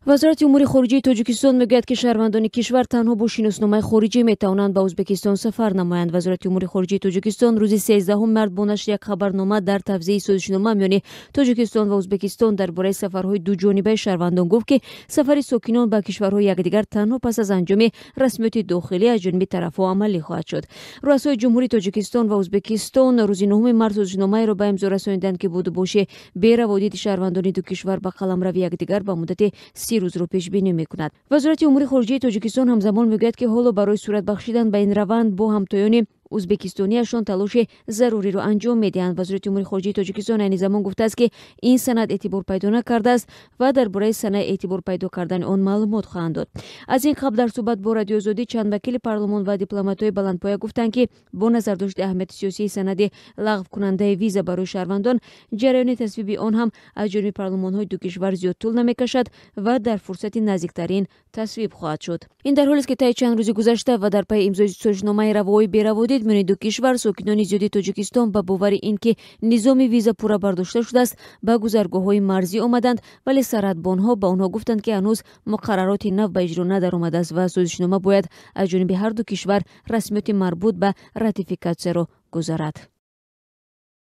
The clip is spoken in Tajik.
Вазорати умури хориҷаи Тоҷикистон мегӯяд, ки шаҳрвандони кишвар танҳо бо шиносномаи хориҷӣ метавонанд ба Ӯзбекистон сафар намоянд. Вазорати умури хориҷаи Тоҷикистон рӯзи 13 март бо нашри як хабарнома дар тавзеҳи созишнома миёни Тоҷикистон ва Ӯзбекистон дар бораи сафарҳои дуҷонибаи шаҳрвандон гуфт, ки сафари сокинон ба кишварҳои якдигар танҳо пас аз анҷоми расмиёти дохилӣ аз ҷониби тарафҳо амалӣ хоҳад шуд. Руасои ҷумҳурии Тоҷикистон ва Ӯзбекистон рӯзи 9 март созишномаеро ба имзо расониданд, ки будубоши бераводиди шаҳрвандони ду кишвар ба қаламрави якдигар ба муддати 30 рӯзро пешбинӣ мекунад. Вазорати умури хориҷаи Тоҷикистон ҳамзамон мегӯяд, ки ҳоло барои сурат бахшидан ба ин раванд бо ҳамтоёни ӯзбекистониашон талоши заруриро анҷом медиҳанд. Вазорати умури хориҷаи Тоҷикистон айни замон гуфтааст, ки ин санад эътибор пайдо накардааст ва дар бораи санаи эътибор пайдо кардани он маълумот хоҳанд дод. Аз ин қабл дар суҳбат бо Радиои Озодӣ чанд вакили парлумон ва дипломатҳои баландпоя гуфтанд, ки бо назардошти аҳамияти сиёсии санади лағвкунандаи виза барои шаҳрвандон, ҷараёни тасвиби он ҳам аз ҷониби парлумонҳои ду кишвар зиёд тӯл намекашад ва дар фурсати наздиктарин тасвиб хоҳад шуд. Ин дар ҳолест, ки таи чанд рӯзи гузашта ва дар пайи имзои созишномаи равоҳои бераводид миёни ду кишвар, сокинони зиёди Тоҷикистон ба бовари ин ки низоми виза пурра бардошта шудааст, ба гузаргоҳҳои марзӣ омаданд, вале сарҳадбонҳо ба онҳо гуфтанд, ки ҳанӯз муқаррароти нав ба иҷро надаромадааст ва созишнома бояд аз ҷониби ҳар ду кишвар расмиёти марбут ба ратификатсияро гузарад.